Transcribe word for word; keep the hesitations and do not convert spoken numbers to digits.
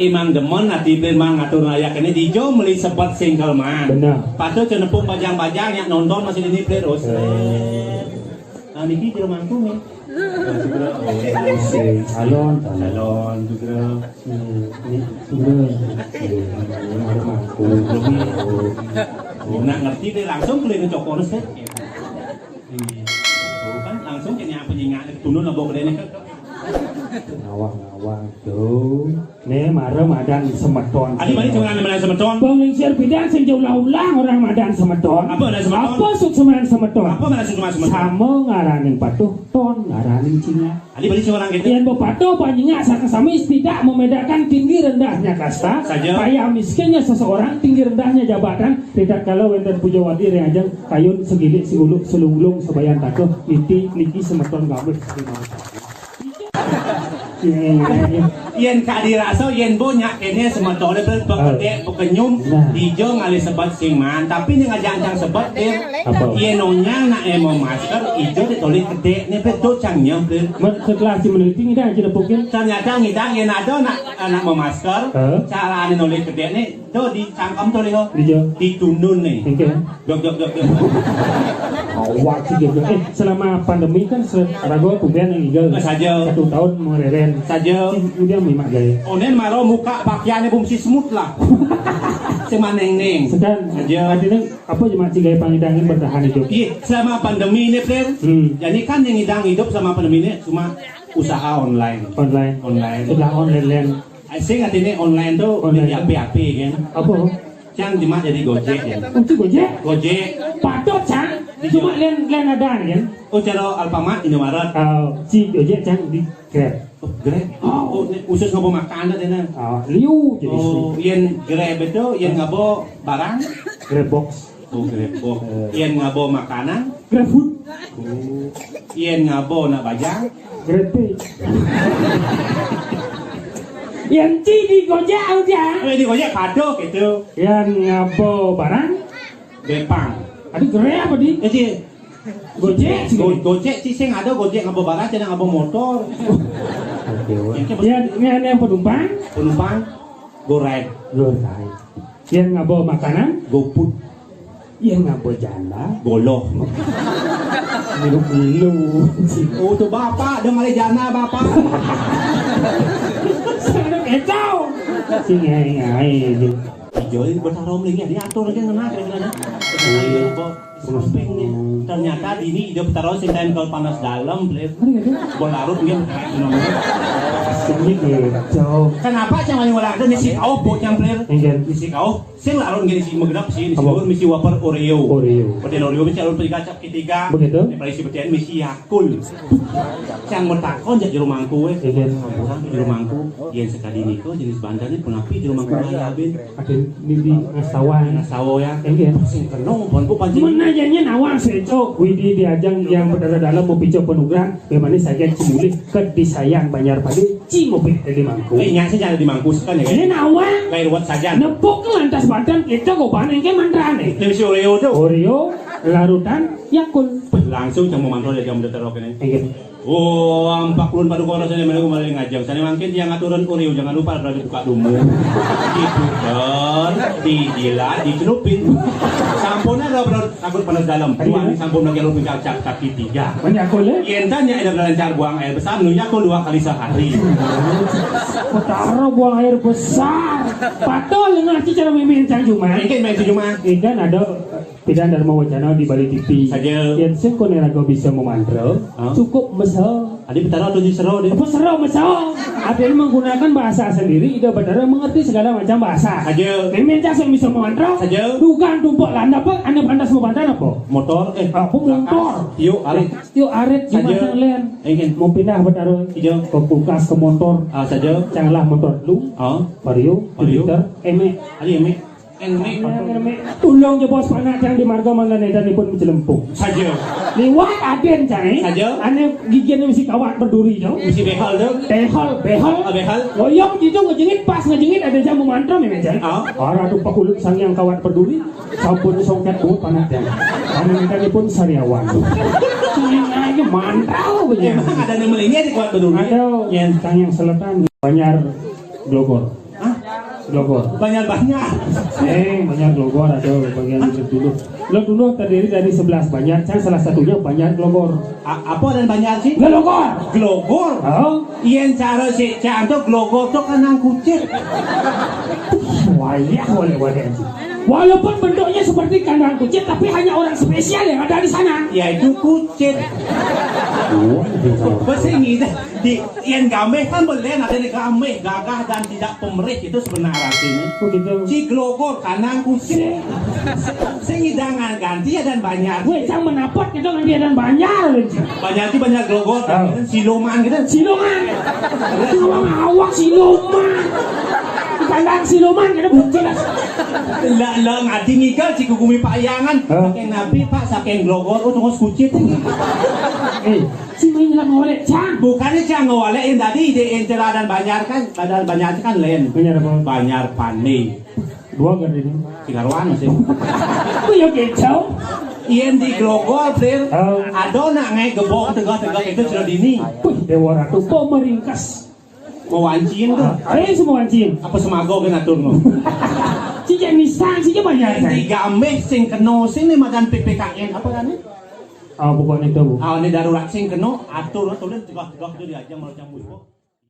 Imang demen ati Plir mang ngatur ayak kéné dijo meli sebet singkel mang. Bener. Patut cenepung bajang-bajang nyak nonton masih dini Plir. Oh, seret. Nah, niki jero mangku nih. Sing alon, alon juga. Hmm, ini juga. Ada mangku. Oh, nak ngerti deh, langsung keliling cokor sih. Iya. Oh, kan langsung kene apa nyingak tunun lebo gedene. Ngawang-ngawang tuh. Nih, mara madan semeton. Adi balik cuma madan semeton. Bang Lingsir Bidan sing ulah-ulah orang madan semeton. Apa madan semeton? Apa suk semeton? Apa madan suk semeton? Sama ngaraning patuh, ton ngaraning cingak. Adi balik cuma gitu. Yang bepatuh panjingak saka sami tidak membedakan tinggi rendahnya kasta, saja. Kaya miskinnya seseorang, tinggi rendahnya jabatan, tidak kala wénten pujawati ring ajeng kayun segilik siguluk selunglung sebayan takuh niti niki semeton gamut. Yén kadi rasa, yén bo nyak kéné semetoné pe-, pekedék, pekenyum, nah. Dija ngalih sebet sing maan, tapi ning ajang cang sebet, Dir. Apa? Yén onyang nak emo masker, ija ditolik kedék né pe to cang nyem, Dir. Setelah si meneliti ngidang aja nepukin. Ternyata ngidang yén ada nak, nak memasker, hah? Carané nolik kedék né, to di cangkem to, Dir. Dija. Di tunun né. Oke. Jog, jog, jog, jog. Awak sih, jog, jog. Eh, selama pandemi kan se-, raga tumben yang igal. Nah, saja. Satu tahun mereren. Saja. Sing udah mimak gaya. Onen maro muka pakaiannya bum si semut lah. Sing maneng-neng. Sekarang, saja. Artinya apa cuma si gaya pangidangin bertahan hidup? Iya, selama pandemi ini, Plir. Hmm. Jadi kan yang ngidang hidup selama pandemi ini cuma usaha online. Online. Online. Sebelah online, len. Sing artinya online tuh online. Di api-api kan. Apa? Cang cuma jadi Gojek ya. Oh, si Gojek? Gojek. Patut, Cang. Iya. Cuma lain, lain ada kan? Oh, cara Alfamart, Indomaret. Oh, si Gojek, Cang, di Grab. Oh, Grab. Oh. Oh, ini khusus ngabo makan ada deh, nah. Oh, liu jadi. Oh, si. Yén Grab itu, yén ngabo barang? Grab box. Oh, Grab box. Eh. Yén ngabo makanan? Grab food. Oh. Yén ngabo nak bajang? Grab pay. Yang ci di Gojek aja. Eh, di Gojek kado gitu. Yang ngabo barang? Bepang. Ada Grab apa di? Eh, ci. Gojek, ci. Go-, Gojek, ci, sing ada Gojek ngabo barang, ci, ngabo motor. Oke, wah. Yang ci, yang, yang, yang penumpang? Penumpang? Gorai. Gorai. Yang ngabo makanan? GoFood. Yang ngabo janda? Goloh. Milu-milu. Oh, tuh bapak, dia malah janda, bapak. Sana kacau. Si ngai-ngai aja. Jolin bertarom lagi, diatur lagi ngena kira-kira. Iya, Pak. Samping nih. Ternyata ini ide Betara sing kain kalau panas dalam, Blit. Ada nggak tuh? Gua larut dia. Sini gitu. Kenapa cang wani ngolak ada misi kau, bocah, Blit? Enggak. Misi kau, sing larut gini si magenep sih, misi apa? Larut misi wafer Oreo. Oreo. Pada Oreo misi larut tiga cap ketiga. Begitu. Yang paling si betian misi Yakult. Cang matakon jak jero mangku, eh. Iya. Sampai jero mangku. Yén sekadi nika jenis bandané punapi jero mangku raya, Bin? Ada di, di ngastawa. Ngastawa ya. Iya. Sing kena, bon, Bu Panji. Menayannya nawang seco. Widi diajang yang berdarah dalam mau pico penugrahan. Bagaimana saja cimulih ke disayang Banjar Padi, ci mau pico di mangku. Eh, nyasi jangan di mangku, sekan ya, kan? Ini nawang. Kayak ruwet saja. Nepuk lantas badan kita goban engke mandrane. Ini si Oreo tuh. Oreo, larutan, Yakult. Langsung cang mau mantul ya jam udah terok ini. Iya. Oh, ampak ulun paduka ora sané menunggu malah ngajeng. Sané mangkin tiang aturan Oreo, jangan lupa rada dibuka dulu. Diputer, dijilat, dicelupin. Sampun ada berarti takut panas dalam. Iya. Tuan sampun lagi lu pencak kaki tiga. Banyak aku, Le. Yén tanya ada lancar buang air besar, nu Yakult dua kali sehari. Betara buang air besar. Patol dengan cara mimin cang cuma. Mungkin main cuma. Ikan ada Pidan Dharma Wacana di Bali T V. Saja. Yén sing koné raga bisa mamantra, hah? Cukup mesra. Adi Betara tujuh sero deh. Apa sero mesra? Artinya menggunakan bahasa sendiri, Ida Betara mengerti segala macam bahasa. Saja. Mimin cang sing bisa mamantra. Saja. Dugan tumpuk landap, apa? Anda pantas mamantra apa? Motor, eh, apa motor? Yuk, arit. Yuk, arit, saja. Gimana, Len? Ingin. Mau pindah Betara. Iya. Ke kulkas, ke motor. Ah, saja. Canglah motor dulu. Ah. Vario, Vario. Jupiter, Emek. Adi Emek. Ngemek. Tulung jebos panak tiang di marga mangda nedanipun macelempung. Saja. Liwat aden cai. Saja. Ane gigine misi kawat berduri to. Misi behel to. Behel, behel. Ah, behel. Loyong gitu ngejengit, pas ngejengit ada jamu mantra memang cai. Ah. Arah tuh pakulut sang yang kawat berduri. Sampun songket buat panak tiang. Ane nedanipun sariawan. Ini aja mantra. Emang ada yang melingnya di kawat berduri? Ada. Yang sang yang selatan Banjar Glogor. Hah? Glogor. Banjar-banjar. Eh, Banjar Glogor ada bagian dulu. Lo dulu terdiri dari sebelas banjar, kan salah satunya Banjar Glogor. A- apa dan banjar sih? Glogor. Glogor. Oh. Yen cara si Cang tuh Glogor tuh kandang kucit. Wayah, wayah, wayah. Walaupun bentuknya seperti kandang kucit, tapi hanya orang spesial yang ada di sana. Yaitu kucit. Wah, itu salah. Besi ngida di Yen gameh kan belen ada di gameh, gagah dan tidak pemerih itu sebenarnya artinya. Oh gitu. Ci Glogor kanang kucing. Sing hidangan ganti ya dan banjar. Gue cang menapot gitu kan dia dan banjar. Banjar itu banjar Glogor, ah. Siloman gitu. Siloman. Ngomong awak siloman. Kandang siloman gitu jelas. Lah lah ngadi ngigal ci gumi payangan. Hah? Saking nabi Pak saking Glogor oh tunggu kucit. Eh, si main dalam oleh cang. Bukannya cang ngawalek yang tadi di inti ladan banjar kan, ladan banjar kan lain. Banjar apa? Banjar Pane. Dua gak ini? Tiga ruangan sih. Aku ya kecau. Yen di Glogor, Blir. Oh. Ada nak ngai gebok tegak-tegak itu sudah dini. Wih, Dewa Ratu kok meringkas. Mau wancin tuh. Ayo semua wancin. Apa semago kan atur no? Cija nisan, cija banyak. Yen di gameh sing kena sing ni madan P P K N apa kan ni? Ah, bukan itu, Bu. Ah, ini darurat sing kena atur tulen tegak-tegak itu diajang malu jamu.